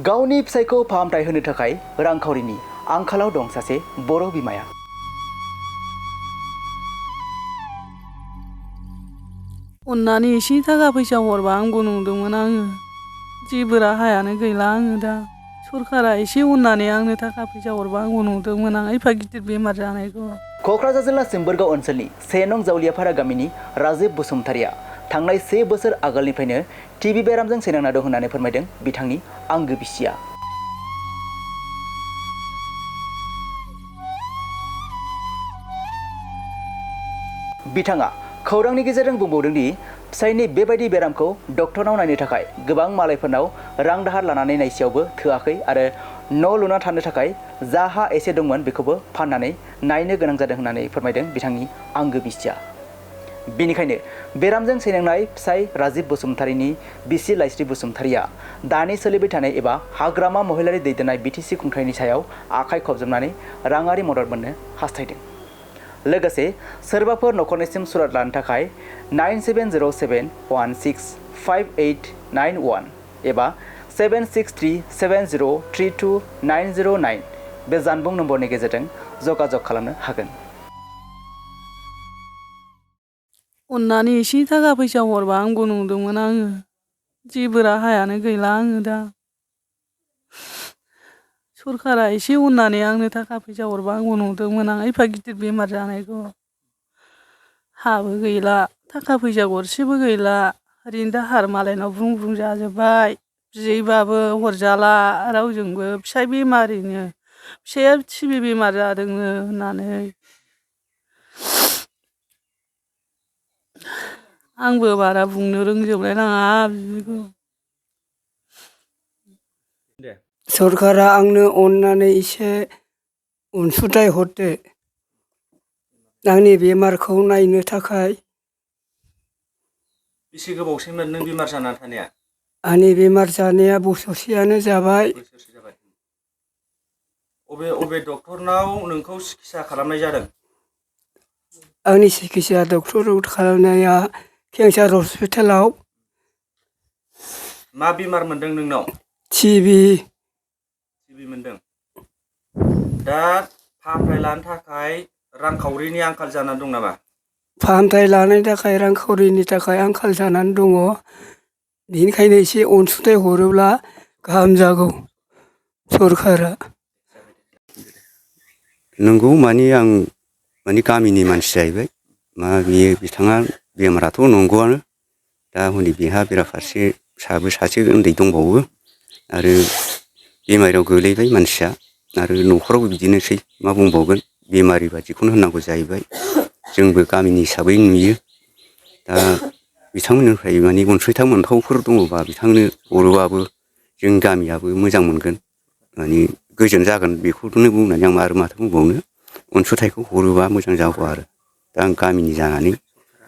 गावनि फिसायखौ फाहामथाय होनो थाखाय रांखावरिनि आंखालाव दं सासे बर' बिमाया। अन्नानै एसे थाखा फैसा हरबा हामगौ नंदोंमोन आङो। जेबो राहायानो गैला आङो दा। सरकारा एसे अननानै आंनो थाखा फैसा हरबा हामगौ नंदोंमोन आं एफा गिदिर बेमार जानायखौ। क'क्राझार जिल्ला सिम्बोरगाव ओनसोलनि 1 नं जावलियाफारा गामिनि राजिब बसुमतारिया थांनाय 1 बोसोर आगोलनिफ्रायनो टिबि बेरामजों सैनांना दं होननानै फोरमायदों बिथांनि आंगो बिसिया। बिथाङा खौरांनि गेजेरजों बुंबावदों दि फिसायनि बेबायदि बेरामखौ डक्टरनाव नायनो थाखाय गोबां मालायफोरनाव रां दाहार लानानै नायसेयावबो थोआखै आरो न' लुना थानो थाखाय जा हा एसे दंमोन बेखौबो फाननानै नायनो गोनां जादों होननानै फोरमायदों बिथांनि आंगो बिसिया। बेनिखायनो बेरामजों सैनांनाय फिसाय राजिब बसुमतारिनि बिसि लाइस्रि बसुमतारिया दानि सोलिबाय थानाय एबा हाग्रामा महिलारि दैदेननाय बिटिसि खुंथायनि सायाव आखाइ खबजबनानै राङारि मदद मोननो हास्थायदों। लोगोसे सोरबाफोर नखरनिसिम सुलाद लानो थाखाय 9707165891 एबा 7637032909 बे जानबुं नम्बरनि गेजेरजों जगाजग खालामनो हागोन। अन्नानै एसे थाखा फैसा हरबा हामगौ नंदोंमोन आङो। जेबो राहायानो गैला आङो दा। सरकारा एसे अननानै आंनो थाखा फैसा हरबा हामगौ नंदोंमोन आं एफा गिदिर बेमार जानायखौ। हाबो गैला, थाखा फैसा गरसेबो गैला, ओरैनो दाहार मालायनाव ब्रुं ब्रुं जाजोब्बाय। बिहैबाबो हरजाला रावजोंबो, फिसाय बेमारिनो फिसाया टिबि बेमार जादोंनो होननानै। आंबो बारा बुंनो रोंजोबलाय लाङा बिदिखौ। सरकारा आंनो अननानै एसे अनसुंथाइ हरदो आंनि बेमारखौ नायनो थाखाय। बेसे गोबावसिममोन नों बेमार जाना थानाया? आंनि बेमार जानाया बोसोरसेयानो जाबाय। बोसोरसे जाबाय। अबे डक्टरनाव नोंखौ सिकित्सा खालामनाय जादों? आंनि सिकित्सा डक्टर खालामनाया केन्सार हस्पिटालाव। मा बेमार मोनदों नोंनाव? टिबि मोनदों। दा फाहामथाय लानो थाखाय रांखावरिनि आंखाल जानानै दं नामा? फाहामथाय लानो थाखाय रांखावरिनि थाखाय आंखाल जानानै दङ। बेनिखायनो एसे अनसुंथाइ हरोब्ला गाहाम जागौ सरकारा। नंगौ माने आं गामिनि मानसि जाहैबाय। बियो बिथाङा बेमाराथ' नंगौआनो। दा हनै बेहा बेराफारसे फिसाबो सासे उन्दै दंबावो आरो बेमारियाव गोलैबाय मानसिया आरो न'खरावबो बिदिनोसै मा बुंबावगोन बेमारि बायदिखौनो होननांगौ जाहैबाय। जोंबो गामिनि हिसाबै नुयो। दा बिथांमोननिफ्राय माने अनसुंथाइ मोनथावफोर दङबा बिथांनो हरोबाबो जों गामियाबो मोजां मोनगोन, माने गोजोन जागोन बेखौनो बुंनानै आं आरो माथो बुंबावनो। अनसुंथाइखौ हरोबा मोजां जागौ आरो। दा आं गामिनि जानानै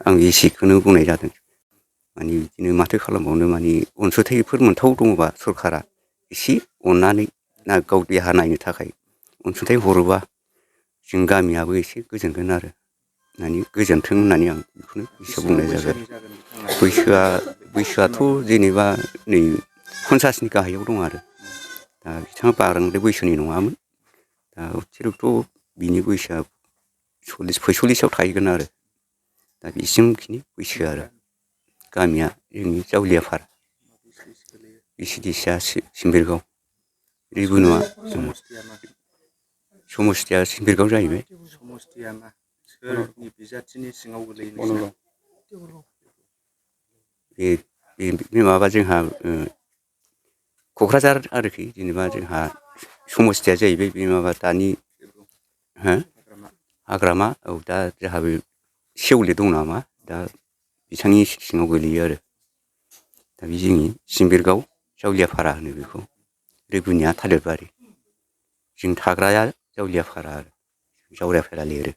आं एसेखौनो बुंनाय जादों। माने बिदिनो माथो खालामबावनो, माने अनसुंथाइफोर मोनथाव दङबा सरकारा एसे अननानै गाव देहा नायनो थाखाय अनसुंथाइ हरोबा जों गामियाबो एसे गोजोनगोन आरो। माने गोजोन्थों होननानै आं बेखौनो एसेयाव बुंनाय जाबाय। बैसोआथ' जेनेबा नै 50नि गाहायाव दं आरो। दा बिथाङा बांद्राय बैसोनि नङामोन। दा अथिरथ' बिनि बैसोआ 40-45आव थाहैगोन आरो। दा बिसिमखिनि बैसो आरो। गामिया जोंनि जावलियाफारा, बिसिडिसिआ सिम्बोरगाव। रिबुनुआ समस्थिया सिम्बोरगाव जाहैबाय। समस्थिया मा? सोरनि बिजाथिनि सिङाव गोलैयो? बे माबा जोंहा क'क्राझार आरोखि, जेनेबा जोंहा समस्थिया जाहैबाय बे माबा दानि हाग्रामा। औ दा जोंहा बे सेवले दं नामा, दा बिथांनि सिङाव गोलैयो आरो। दा बे जोंनि सिम्बोरगाव जावलियाफारा होनो बेखौ। रिबुनिया थालिरबारि। जों थाग्राया जावलियाफारा आरो, जावलियाफारा लिरो।